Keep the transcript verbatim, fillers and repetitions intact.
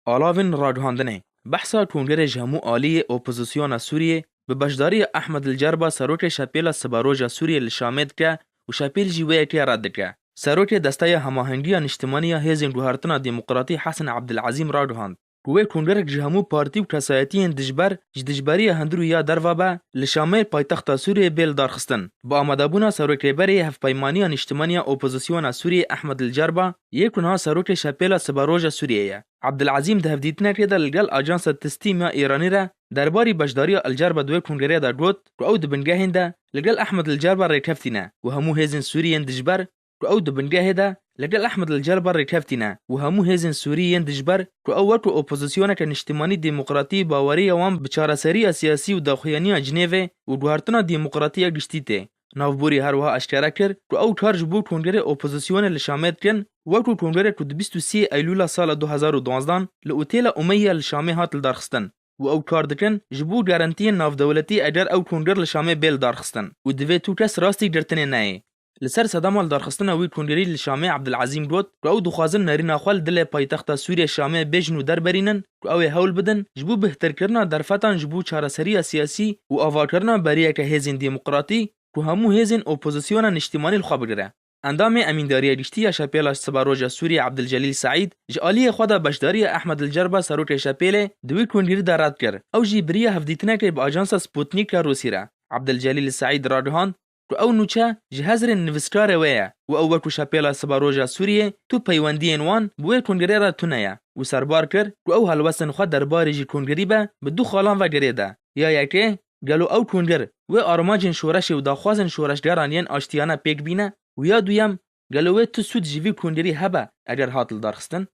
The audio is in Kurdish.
Alavên ragihandinê. Behsa kongerê ji hemû aliyê opozisyona Sûriyê bi beşdariya Ehmed El Cerba serokê Şepêla Siberoja Sûriyê li Şamê dike û Şepêl jî wê yekê red dike. Serokê Desteya Hemahengiya Niştimanî ya Hêzên Guhertina Demokratî Hesen Ebdilezîm ragihand ku wê kongerek ji hemû partî û kesayetiyên dijber ji dijberiya hundir û ya derve be li Şamê paytexta Sûriyê bê lidarxistin. Bi amadebûna serokê berê yê Hevpeymaniya Niştimanî ya Opozisyona Sûriyê Ehmed El Cerba yê ku niha serokê Şepêla Siberoja Sûriyê ye. Ebdilezîm di hevdîtinekê de li gel Ajansa Tistîm ya Îranî re derbarî beşdariya El Cerba di wê kongerê de got ku ew di bingehên de li gel Ehmed El Cerba rêkeftin e û hemû hêzên Sûriyên dijber ku ew di bingehê de li gel Ehmed El Cerba rêkeftin e û hemû hêzên Sûrî yên dijber ku ew wekî opozisyoneke niştimanî demokratî baweriya wan bi çareseriya siyasî û daxuyaniya Cinêvê û guhertina demokratî ya giştî tê. Navborî her wiha eşkere kir ku ew kar ji bo kongerê opozisyonê li Şamê dikin, wekî kongerê ku di bîst û sê Eylûla sala du hezar û duwazdeh li Otêla Umeya li Şamê hat lidarxistin û ew kar dikin ji bo garantiyên navdewletî eger ew konger li Şamê bê lidarxistin û divê tu kes rastî girtinê neyê. Li ser sedema lidarxistina wî kongerî li Şamê Ebdilezîm got ku ew dixwazin nerîna xwe li dilê paytexta Sûriyê Şamê bêjin û derberînin ku ew ê hewl bidin ji bo bihtirkirina derfetan ji bo çareseriya siyasî û avakirina beriyeke hêzên demokratî ku hemû hêzên opozisyona niştimanî li xwe bigire. Endamê Emîndariya Giştî ya Şepêla Siberoja Sûriyê Ebdilcelîl Seîd ji aliyê xwe de beşdariya Ehmed El Cerba serokê Şepêlê di wî kongerî de red kir. Ew jî bi riya hevdîtinekê bi ajansa Sputnik ya Rûsî re. Ebdilcelîl Seîd ragihand ku ew nûçe ji hezrên nivîskarê wê ye û ew wekî Şepêla Siberoja Sûriyê tu peywendiyên wan bi wê kongerê re tune ye û serbar kir ku ew helwestên xwe derbarê jî kongerî be bi du xalan ve girêde. Ya yekê, gelo ew konger wê armancên şoreşê û daxwazên şoreşgeran yên aştiyane pêk bîne û ya duyem, gelo wê tu sûd ji vî kongerî hebe eger hat lidarxistin?